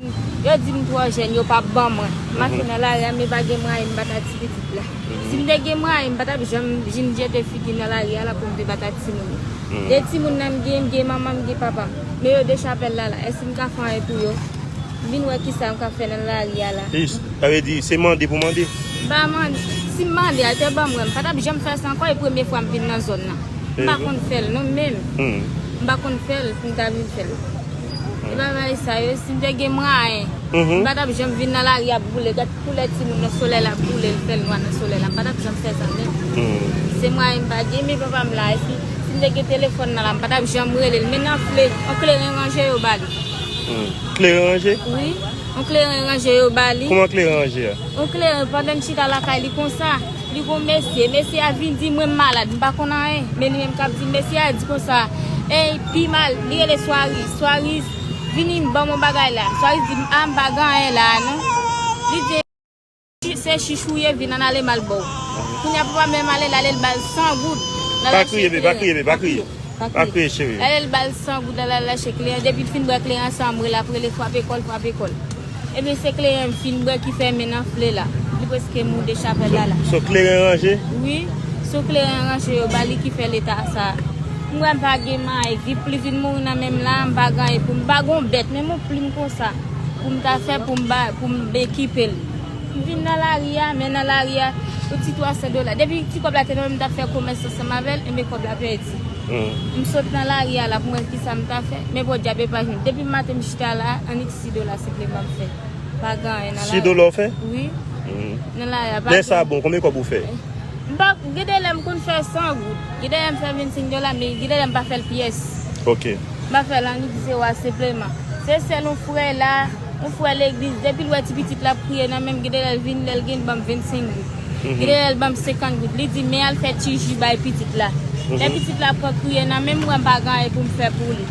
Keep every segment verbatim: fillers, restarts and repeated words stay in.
Yo di m twò jèn, yo p ap ban mwen. M mache nan lari a, men pa gen mwayen m bat ak ti pitit la. Si m te gen mwayen, m pa t ap janm vin jete figi nan lari a la pou m te bat ak timoun yo. De timoun nan m gen, m gen manman m, m gen papa m. Men yo de chapèl la la, èske m ka fè anyen pou yo? M vin wè kisa m ka fè nan lari a la. Sa vle di, se mande pou mande? M pa mande. Si m mande a, te ban mwen, m pa t ap janm fè sa ankò, e premye fwa m vin nan zòn nan. M pa konn fè l non menm. M pa konn fè l pou m ta vin fè l. E bagay sa yo, si m te gen mwayen, m pa t ap janm vin nan lari ap boule. Gad koulè timoun nan, solèy la boule, l fè l nwa nan solèy la. M pa t ap janm fè sa menm. Se mwayen m pa gen, men papa m la. Si, si m te gen telefòn nan la, m pa t ap janm rele l. Men nan fle, yon kleren ranje yo ba li. Kleren ranje? Wi, yon kleren ranje yo ba li. Kòman kleren ranje a? Yon kleren, pandan n chita lakay li konsa. Li gon mesye, mesye a vin di mwen m malad, m pa konn anyen. Men li menm k ap di m, mesye a di konsa, ey, pi mal, li rele Swariz. Swariz, vini m ban m yon bagay la. Swariz di m, a, m pa gen anyen la a non. Li di, "Chi-, se chich ou ye, vin ann ale m al ba w." Kounye a papa m menm ale, l ale l ba l san goud. Pa kriye, bebe, pa kriye, bebe, pa kriye. Pa kriye, cheri. L ale l ba l san goud, l al achte kleren. Depi l fin bwè kleren an, sa m rele ap rele, frape kò l, frape kò l. Ebyen, se kleren m fin bwè ki fèmen nan fle la. Li prèske mou de chapèl la la. So, so kleren ranje? Wi, so kleren ranje yo ba li ki fè leta sa. M wè m pa gen mwayen, vi pli vin mouri nan men m la, m pa gen anyen pou m, m pa gon bèt, menm yon plim konsa, pou m ta fè, pou m ba, pou m ekipe l. M vin nan lari a, men nan lari a, yon ti twa san dola. Depi ti kòb la te nan men m, m t ap fè komès ansanm avè l, enben kòb la pèdi. M sot nan lari a la pou m wè kisa m ta fè, men podyab e pa jwenn. Depi maten m chita la, annik sis dola senpleman m fè. Pa gen anyen nan lari a. Sis dola w fè? Wi. Nan lari a, pa gen. Lè sa bon, konbyen kòb ou fè? M pa, gen de lè m konn fè san goud. Gen de lè m fè vennsenk dola, men gen de lè m pa fè l pyès. Ok. M pa fè l annik zewo a senpleman. Se sèl yon frè la, yon frè legliz, depi l wè ti pitit la ap kriye nan men m, gen de lè l vin, lè l gen, l ban m vennsenk goud. Gen de lè l ban m senkant goud. Li di, men al fè ti ji bay pitit la. Lè pitit la pran kriye nan men m, m wè m pa gen anyen pou m fè pou li.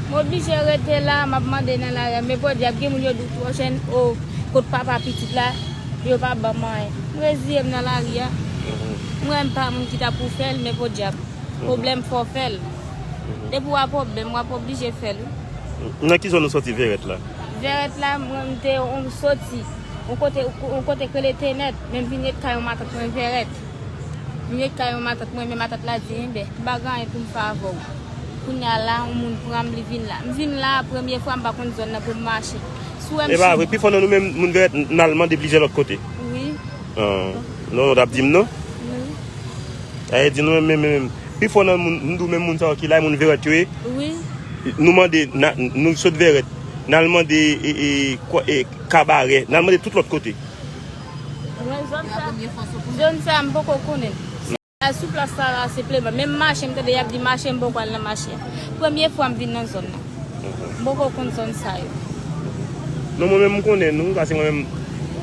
M oblije rete la, m ap mande nan lari a. Men podyab, gen moun yo di w twò jèn, o, kot papa pitit la, yo pa ban m anyen. M reziye m nan lari a. M wè m pa moun ki ta pou fè l, men podyab. Pwoblèm fò fè l. Depi w a pwoblèm, w ap oblije fè l wi. Nan ki zòn ou soti Vèrèt la? Vèrèt la, mwen, m te, m soti yon kote, yon kote k rele Tenèt, men m vin ret kay yon matant mwen Vèrèt. M ret kay yon matant mwen, men matant la di, enben, m pa gen anyen pou m fè avè w. Kounye a la, yon moun pran m, li vin la. M vin la, premye fwa, m pa konn zòn nan pou m mache. Si w wè m... E pa vre, pifò nan nou menm, moun Vèrèt, n al mande plizyè lòt kote. Wi. Ah, non, non, w t ap di m non. Wi. Sa vle di nou menm, menm, menm, pifò nan moun, m di w menm moun sa yo ki la, e moun Vèrèt yo ye. Wi. Nou mande, n a, nou sot Vèrèt. N al mande, e, e, kwa, e, Kabarè. N al mande tout lòt kote. Mwen, zòn sa, zòn sa, m poko konnen. Sou plas sa la, senpleman. Menm mache, m tande y ap di mache, m poko al nan mache a. Premye fwa m vin nan zòn nan. M poko konn zòn sa yo. Non, mwen menm, m konnen nou, paske mwen menm,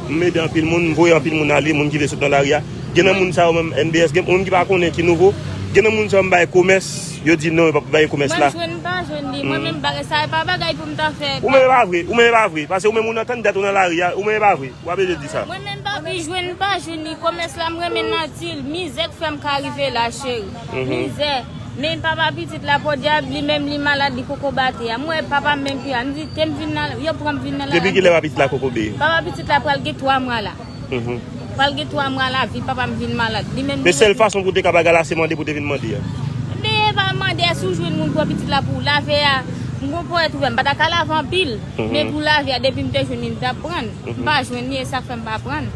m ede anpil moun, m voye anpil moun ale, moun ki vle sot nan lari a. Gen nan moun sa yo menm, N B S, gen moun ki pa konnen, ki nouvo. Gen nan moun sa yo m bay komès, yo di non, yo p ap bay komès la. Mwen jwenn, m pa jwenn li. Mwen menm, bagay sa, e pa bagay pou m ta fè. Ou menm, e pa vre, ou menm, e pa vre. Paske ou menm, ou nan tann dat ou nan lari a, ou menm, e pa vre. W ap ede di sa. Mwen menm pa pi jwenn, pa jwenn li. Komès la, m renmen nati l. Mizè k fè m ka rive la, cheri. Mizè. Men papa pitit la, podyab, li menm li malad, li poko bate a. M wè papa m menm pi a. M di, te m vin nan, yo pran m vin nan la. Depi kilè papa pitit la kokobe? Papa pitit la pral gen twa mwa la. Pral gen twa mwa la vi papa m vin malad. Li menm... Men sèl fason pou w te ka bagay la, se mande pou w te vin mande a. Men e pa mande a, si w jwenn moun pran pitit la pou w lave a. M gon ponyèt ouvè, m pa ta ka lave anpil. Men pou lave a, depi m te jwenn li, m t ap pran. M pa jwenn li, e sa k fè m pa pran.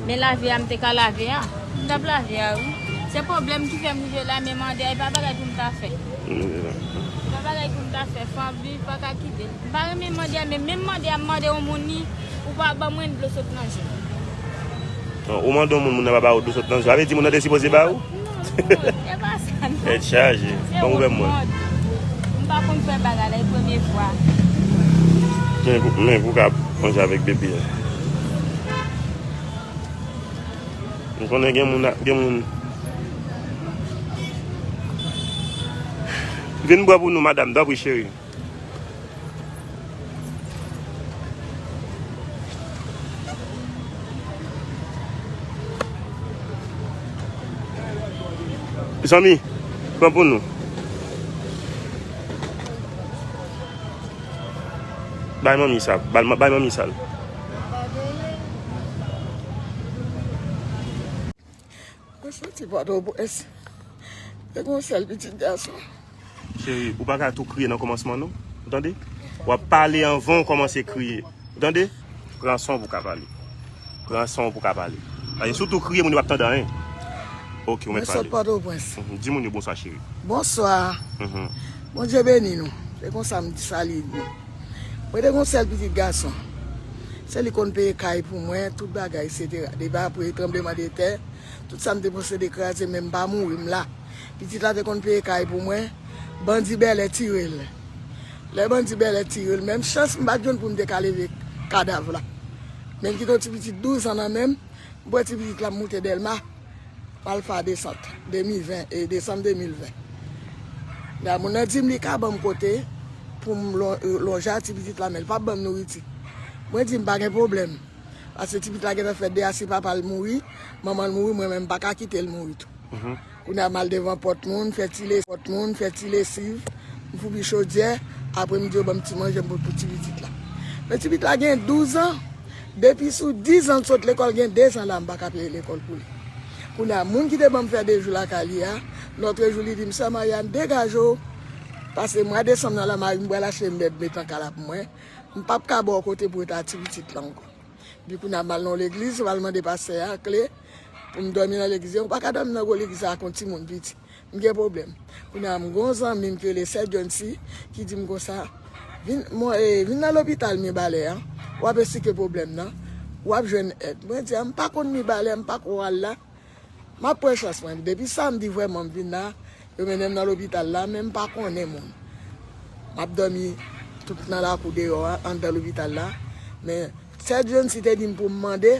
Men lave a, m te ka lave a. M t ap lave a, wi. Se pwoblèm ki fè m rive la, men mande a, e pa bagay pou m ta fè. E pa bagay pou m ta fè. Fanmi pa ka kite l. M pa renmen mande a, men menm mande a, m mande yon moun ni, ou pa ban mwen dlo sot nan je m. Ou mande yon moun, moun nan pa ba ou dlo sot nan je. Sa vle di moun nan te sipoze ba ou? Non, e pa sa, non. Tèt chaje. Ban m ouvè m wè. M pa konn fè bagay la, e premye fwa. Men pou, men pou ka manje avèk bebe a. M konnen gen moun, gen moun. Vin bwè pou nou, madanm, tanpri, cheri. Zanmi, pran pou nou. Ba Bay manmi sa, bay, bay manmi sa. Mwen soti Pòtoprens. Te gen yon sèl pitit gason. Cheri, ou pa ka tou kriye nan kòmansman, non. Ou tande? W ap pale anvan w kòmanse kriye. Ou tande? Pran san w pou w ka pale. Pran san w pou w ka pale. Paske si w tou kriye, moun yo p ap tande anyen. Ok, ou mèt pale. Mwen sot Pòtoprens. Mhm. Di moun yo bonswa, cheri. Bonswa. Mhm. Bondye beni nou. Se konsa m di salye nou. Mwen te gen yon sèl pitit gason. Se li konn peye kay pou mwen, tout bagay, etsetera. Depi apre tranbleman de tè, tout sa m te posede kraze, men m pa mouri, m la. Pitit la te konn peye kay pou mwen, bandi bèlè tire l. Lè bandi bèlè tire l, menm chans m pa t jwenn pou m te ka leve kadav la. Men l kite yon ti pitit douz an nan men m, m pran ti pitit la m moute Dèlma, m al fè desant, de mil ven, e desanm de mil ven. La, moun nan di m li ka ban m kote pou m lon-, lonje a ti pitit la, men l p ap ban m nouriti. Mwen di m pa gen pwoblèm. Paske ti pitit la gentan fè de a si papa l mouri, manman l mouri, mwen menm m pa ka kite l mouri tou. Mhm. Kounye a m al devan pòt moun, fè ti le-, pòt moun, fè ti lesiv, m foubi chodyè, apre m di yo ban m ti manje m pou, pou ti pitit la. Men ti pitit la gen douz an, depi sou diz an l sot lekòl, gen de zan la m pa ka peye lekòl pou li. Kounye a moun ki te ban m fè de jou lakay li a, lòt jou li di m, Sè Mariane, degaje w, pase mwa desanm nan la, mari m pral achte mèb met an kay la pou mwen, m p ap ka ba w kote pou rete a ti pitit la ankò. Epi kounye a m al nan yon legliz, m al mande pastè a kle pou m dòmi nan legliz. Ou pa ka dòmi nan gwo legliz la ak yon timoun piti. M gen pwoblèm. Kounye a m gen yon zanmi m ki rele Sè Johncy ki di m konsa, vin, mon, eh, vin nan lopital Mibalè a, w ap esplike pwoblèm nan, w ap jwenn èd. Mwen di a, m pa konn Mibalè, m pa ko al la. M ap pran chans mwen. Depi samdi vrèman m vin la, yo mennen m nan lopital la, men m pa konnen moun. M ap dòmi tout nan lakou deyò a, anndan lopital la. Men Sè Johncy te di m pou m mande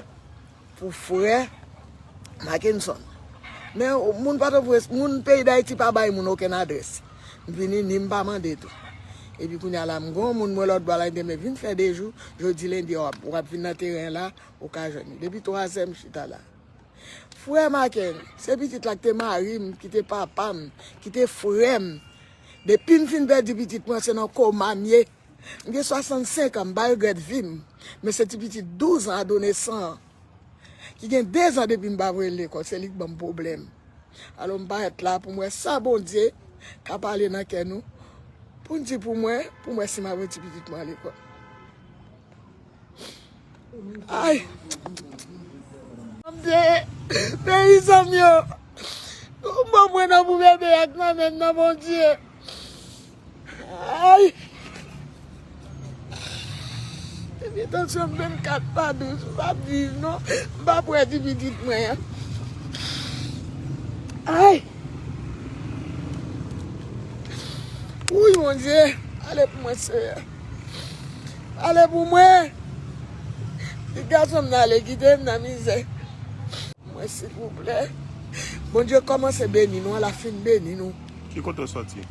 pou frè Mackenson. Men moun Pòtoprens, moun peyi Dayiti pa bay moun okenn adrès. M vini, ni m pa mande tou. Epi kounye a la, m gen yon moun mwen lòt bò la, li di men vin fè de jou, jodi lendi a w ap, w ap vin nan teren la, ou ka jwenn li. Depi twa zè m chita la. Frè Maken, se pitit la ki te mari m, ki te papa m, ki te frè m. Depi m fin pèdi pitit mwen, se nan koma m ye. M gen swasannsenk an, m pa regrèt vi m. Men se ti pitit douz an, adolesan an, ki gen de zan depi m pa voye l lekòl, se li k ban m pwoblèm. Alò, m parèt la pou m wè sa Bondye ka pale nan kè nou, pou n di pou mwen, pou m wè si m ap voye ti pitit mwen lekòl. Ay! Bondye, peyizan m yo, m pran pwen nan pou bebe ak nan men m nan, Bondye. Ay! Epi tansyon m vennkat pa douz, m p ap viv non, m p ap wè ti pitit mwen an. Ay! Wouy, Bondye, ale pou mwen, Seyè. Ale pou mwen. Ti gason m nan ale kite m nan mizè. Mwen, silvouplè. Bondye kòmanse beni nou, l ap fin beni nou. Ki kote w soti?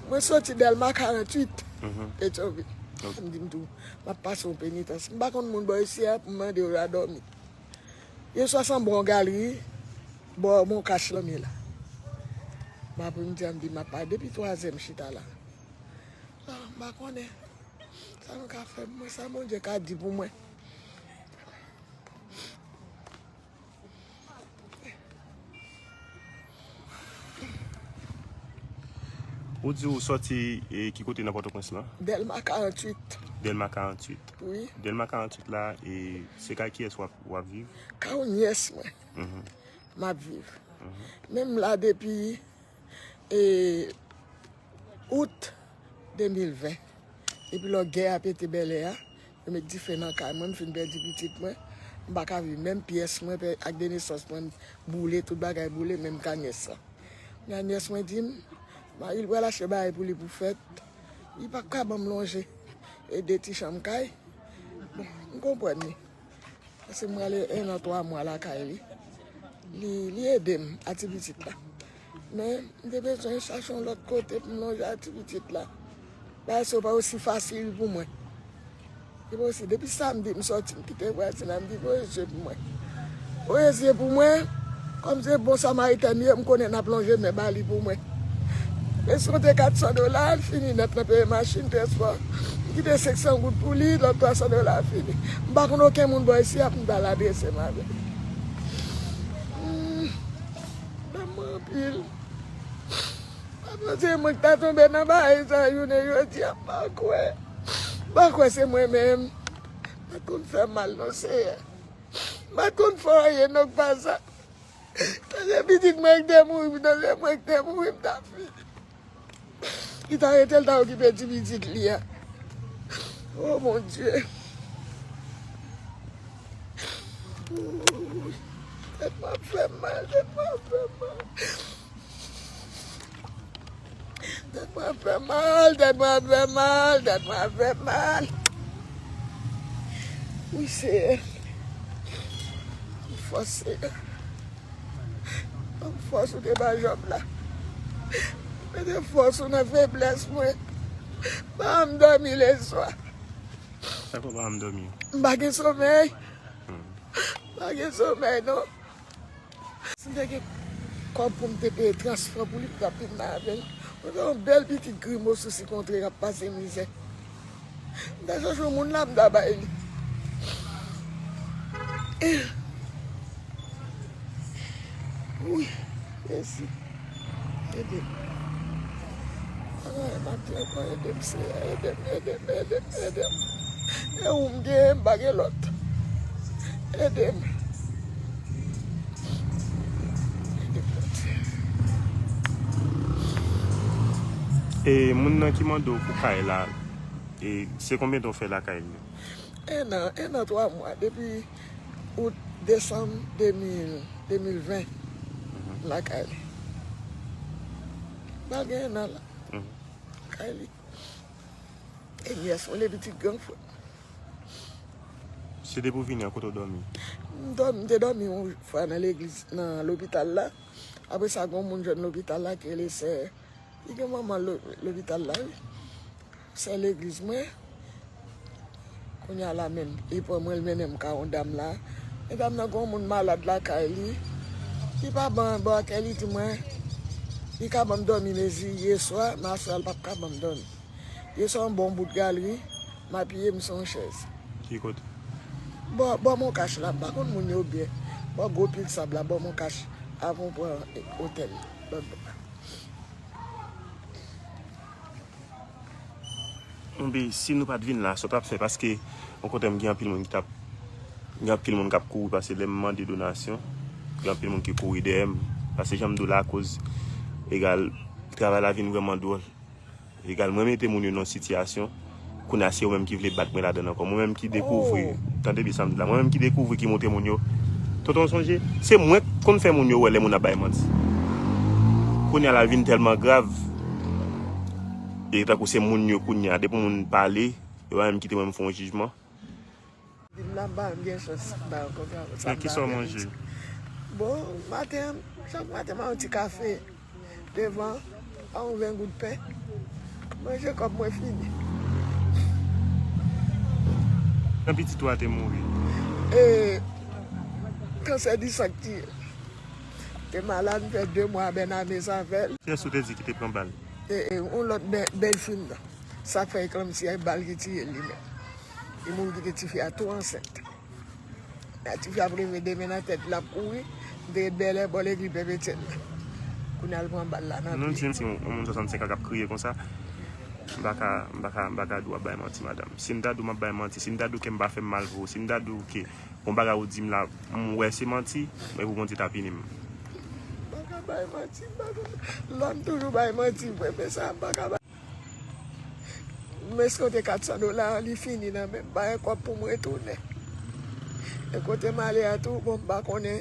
Mwen soti Dèlma karanntuit, mhm, Petyonvil. Ok. M di m tou, m ap pase yon penitans. M pa konn moun bò isi a pou m mande yo la dòmi. Yè swa sanble yon galri, bò Moncash lan m ye la. M apre m di a, m di m ap pale depi twa zè m chita la. Ah, m pa konnen. Sa nou ka fè pou mwen, sa Bondye ka di pou mwen. Ou di ou sòti, e, ki kote nan Pòtoprens lan? Dèlma karanntuit. Dèlma karanntuit. Wi. Dèlma karanntuit la, e, se kay kiyès w ap, w ap viv? Kay yon nyès mwen. Mhm. M ap viv. Mhm. Men m la depi, e, out de mil ven. Epi lò gè a pete bèlè a, yo met dife nan kay mwen, m fin pèdi pitit mwen. M pa ka viv menm pyès mwen, pè-, ak de nesans mwen boule, tout bagay boule, menm ka nyès la. Kounye a nyès mwen di m, mari l pral achte bagay pou li pou fèt. Li pa ka ban m lonje. E de ti chanm kay. Bon, m konprann li. Paske m prale en an twa mwa lakay li. Li, li ede m a ti pitit la. Men, m te bezwen chache yon lòt kote pou m lonje a ti pitit la. Bagay sa yo pa osi fasil pou mwen. Li pa osi, depi samdi m sòti, m kite vwazin la, m di voye zye pou mwen. Voye zye pou mwen, kòm se bon samariten m ye, m konnen n ap lonje men ba li pou mwen. Eskonte kat san dola, l fini nèt nan peye machin, transpò. M kite senk san goud pou li, lòt twa san dola fini. M pa konn okenn moun bò isi a pou m ta al adrese m avè l. Hmm, dam mwen anpil. Paske se mwen ki ta tonbe nan bagay sa jounen jodi a, m pa kwè. M pa kwè se mwen menm. M pa t konn fè mal non, Seyè. M pa t konn fè anyen non k pa sa. Tande pitit mwen ki te mouri, tande mwen ki te mouri, m ta fini. Li ta rete, l ta okipe ti pitit li a. Oh mon Dieu. Ooh, tèt mwen ap fè m mal, tèt mwen ap fè m mal. Tèt mwen ap fè m mal, tèt mwen ap fè m mal, tèt mwen ap fè m mal. Wi, Seyè. Fòs, Seyè. Ban m fòs ou te ba Jòb la. Mete fòs ou nan feblès mwen. Pa m dòmi lèswa. Sa fè w pa janm dòmi? M pa gen somèy. Hmm. M pa gen somèy, non. Si m te gen kòb pou m te peye transpò pou li, m t ap vin la avè l. Mwen gen yon bèl pitit grimo sou sikontre k ap pase mizè. M ta chèche yon moun la, m ta bay li. Wi, Jezi. Ede m. Ay, maten ankò, ede m, Seyè. Ede m, ede m, ede m, ede m, ede m. E ou m gen, m pa gen lòt. Ede m. Ede m, Bondye. E moun nan ki mande w pou kay la, e se konbyen tan w fè lakay li? En an, en an twa mwa, depi out, desanm de mil, de mil ven, lakay li. Pral gen en an la. Mhm. Lakay li. E nyès mwen, e pitit gran frè m. Se depi w vini an, kote w dòmi? M dòmi, m te dòmi yon fwa nan legliz, nan lopital la. Apre sa, gen yon moun jwenn lopital la ki rele sè. Li gen manman lo-, lopital la, wi. Sè legliz mwen. Kounye a la menm, li pran mwen, l mennen m ka yon dam la. E dam nan gen yon moun malad lakay li. Li pa ban, bon, akè li di mwen, li ka ban m dòmi mezi yè swa, men aswè a l p ap ka ban m dòmi. Yè swa m bò yon bout galri, m apiye m sou yon chèz. Ki kote? Bò, bò Moncash la, m pa konn moun yo byen. Bò gwo pil sab la, bò Moncash, avan w pran otèl, lòt bò. Monbe, si nou pa t vin la, sa w t ap fè? Paske, yon kote m gen anpil moun ki t ap, gen anpil moun k ap kouri, paske lè m mande donasyon, gen anpil moun ki kouri dèyè m. Paske jan m di w la, akoz, egal, travay la vin vrèman dwòl. Egal, mwen mete moun yo nan sitiyasyon, kounye a se yo menm ki vle bat mwen ladan l ankò. Mwen menm ki dekouvri, tande byen sa m di la, mwen menm ki dekouvri, ki montre moun yo. Tonton, w sonje, se mwen k konn fè moun yo wè lè moun ap bay manti. Kounye a la vin tèlman grav, e tankou se moun yo kounye a, depi moun pale, yo pa menm kite mwen m fè yon jijman. Vin la, m pa menm gen chans ba yo konsa, sa. Men kisa w manje? Bon, maten, chak maten, m a yon ti kafe devan, a yon ven goud pen. Manje kòb mwen fini. Jan pitit ou a te mouri? E, kansè di san k tiye l. Te malad, m fè de mwa a Bèname san fè l. Kiyès ou te di ki te pran bal? E, e, yon lòt bè-, bèlfi m nan. Sa k fè e kòmsi e bal ki tiye l li menm. E moun ki te tifi a tou ansent. Lè tifi ap leve demen nan tèt, l ap kouri, m te ret bèlè bò legliz Pèpetyèl la. Kounye a l pran bal la nan pye. Nou di m si yon moun swasannsenk an k ap kriye konsa, m pa ka, m pa ka, m pa ka di w ap bay manti, madanm. Si m ta di w m ap bay manti, si m ta di w ke m pa fè m mal pou ou, si m ta di w ke yon bagay ou di m la, m wè se manti, men pou Bondye ta pini m. M pa ka bay manti, m pa ka. Lòm toujou bay manti vre, men sa a m pa ka bay. M eskonte kat san dola, li fini nan men m, m pa gen kòb pou m retounen. E kote m ale a tou, bon, m pa konnen.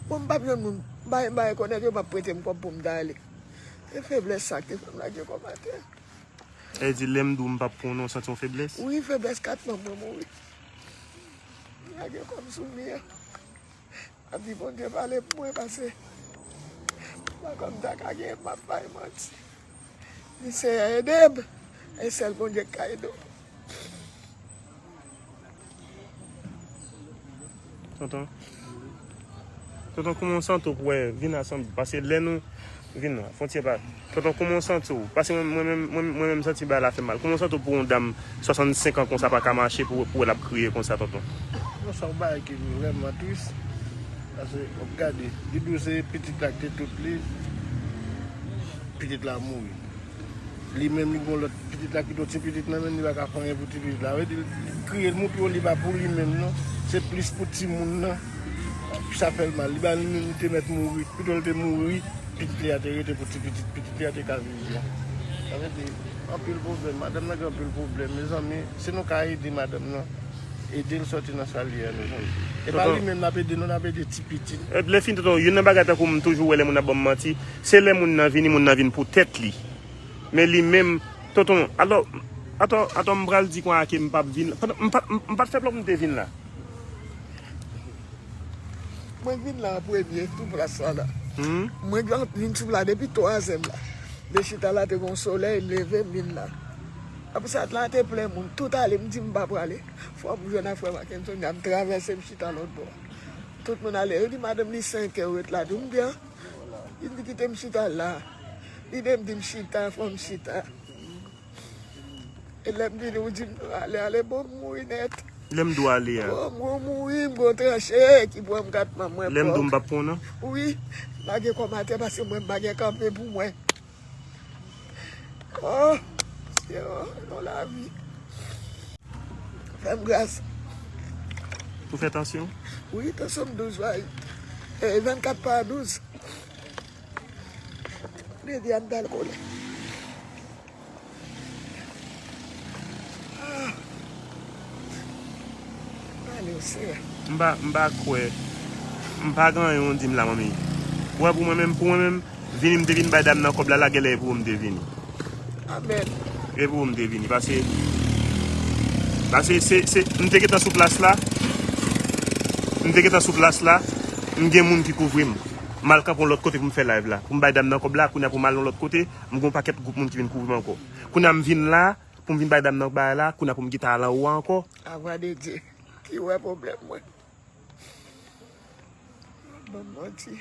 Bon, m p ap jwenn moun, m pa, m pa rekonèt yo p ap prete m kòb pou m ta ale. Se feblès sa k te fè m lage kòm atè. E di lè m di w m p ap pran w non, w santi yon feblès? Wi, feblès kat manm mwen mouri. M lage kò m sou mi an. M ap di Bondye pale pou mwen pase. M pa konn m ta ka gen, m ap bay manti. Di Seyè ede m. E sèl Bondye k ka ede w. Tonton. Tonton, kòman w santi w pou wè vin ansanm? Paske lè nou, Vin non, fè yon ti pa. Tonton, kòman w santi w? Paske mwen, mwen menm, mwen, mwen menm santi bagay la fè m mal. Kòman w santi w pou yon dam swasannsenk an konsa pa ka mache pou, pou w wè l ap kriye konsa, tonton? Non, sa yon bagay ki vrèman tris. Paske, w ap gade, li di w se pitit la ki te tout li, pitit la mouri. Li menm, li gen lòt pitit la ki te yon ti pitit nan men l, li pa ka fè anyen pou ti pitit la. Vle di, li kriye, l montre w li pa pou li menm, non. Se plis pou timoun nan. Sa fè l mal. Li ba li menm, li te mèt mouri. Pito l te mouri, pitit li a te rete pou ti pitit, pitit li a te ka viv byen. Sa vle di, anpil pwoblèm. Madanm nan gen anpil pwoblèm. Mezanmi, si nou ka ede madanm nan, ede l sòti nan sa l ye a, mezanmi. E pa li menm n ap ede, non, n ap ede ti pitit. E lè fini, tonton, youn nan bagay tankou m toujou wè lè moun ap ban m manti, se lè moun nan vini, moun nan vin pou tèt li. Men li menm, tonton, alò, atò, atò, m pral di konnya ke m p ap vin. Pandan, m pa, m, m pa t fè plan pou m te vin la. Mwen vin la an premye sou plas la la. Hmm? Mwen gen vin sou la depi twa zè m la. De chita la te gon solèy, m leve, m vin la. Apre sa, la te plen moun. Tout ale, m di m pa prale. Fò m jwenn ak frè Mackenson, m travèse, m chita lòt bò. Tout moun ale. Yo di, "Madanm, li senk è, ou ret la." Di m byen. Li di, "Kite m chita la." Li di m, di m chita, fò m chita. E lè m vini, ou di m, "Ale, ale, bon, m mouri nèt." Lè m di w ale a. Bon, m mouri, m gon tranche, ki pran m kat manm mwen. Lè m di w m p ap pran w nan? Wi, m pa gen kò m atè paske mwen, m pa gen kanpe pou mwen. Oh, Senyè, non lavi. Fè m gras. Ou fè tansyon? Wi, tansyon m douz, wi. E vennkat pa douz. Lè di a m t al kole. Ah. Pale, Senyè. M pa, m pa kwè. M pa gen anyen w di m la, manmi. Ou wè, pou mwen menm, pou mwen menm, vini m te vin bay dam nan kòb la, la genlè e pou ou m te vini. Amèn. E pou ou m te vini. Paske, paske se, se, m te gentan sou plas la. M te gentan sou plas la. M gen moun ki kouvri m. M al kanpe yon lòt kote pou m fè live la. Pou m bay dam nan kòb la, kounye a pou m al yon lòt kote, m gen yon pakèt gwoup moun ki vin kouvri m ankò. Kounye a m vin la, pou m vin bay dam nan bagay la, kounye a pou m gentan al anwo a ankò. Avwa de Dye, ki wè pwoblèm mwen. Ban m manti.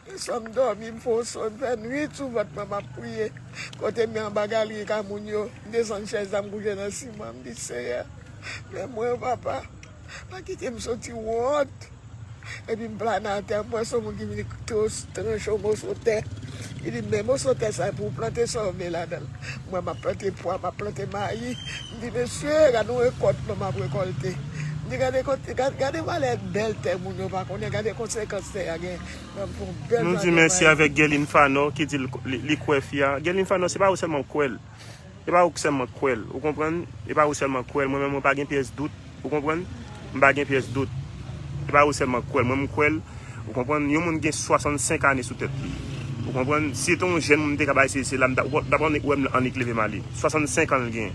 Lè swa m dòmi, m fè yon sòn, fè nwit sou vant mwen, m ap priye. Kote m ye anba galeri ka moun yo, m desann chèz la, m kouche nan siman, m di, "Senyè, men mwen, papa, pa kite m soti wont." Epi m plane atè, m wè se yon moun ki vin tro-, tranche yon moso tè. Li di, "Men moso tè sa, pou w plante sa w vle ladan l." Mwen, m ap plante pwa, m ap plante mayi. M di, "Mesye, gade yon rekòt non m ap rekòlte." M di, "Gade kote, gade, gade valè bèl tè moun yo pa konnen, gade konsekans tè a gen." Mwen, m fè yon bèl jwaden mayi. Nou di mèsi avèk Guerline Fanor ki di l, li, li kwè fi a. Guerline Fanor, se pa ou sèlman k kwè l. E pa ou k sèlman k kwè l, ou konprann? E pa ou sèlman k kwè l, mwen menm mwen pa gen pyès dout, ou konprann? M pa gen pyès dout. E pa ou sèlman k kwè l, mwen m kwè l, ou konprann? Yon moun gen swasannsenk ane sou tèt li, ou konprann? Si se te yon jèn moun m te ka bay se, se la m ta, ou ta konn wè m annik leve m ale. Swasannsenk an l gen.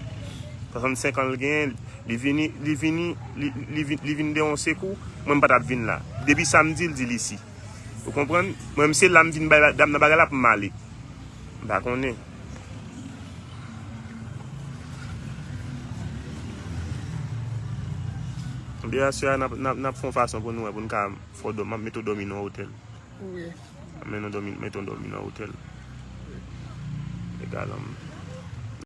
Swasannsenk an l gen, li vini, li vini, li, li, li vin, li vin de yon sekou, mwen m pa t ap vin la. Depi samdi, l di l isi. Ou konprann? Mwen, m se la m vin bay dam nan bagay la pou m ale. M pa konnen. Ebyen, aswè a, n ap, n ap, n ap fè yon fason pou nou wè, pou n ka fè w dòmi, m ap mete w dòmi nan yon otèl. Wi. M ap mete w dòmi, mete w dòmi nan yon otèl. Egal, m,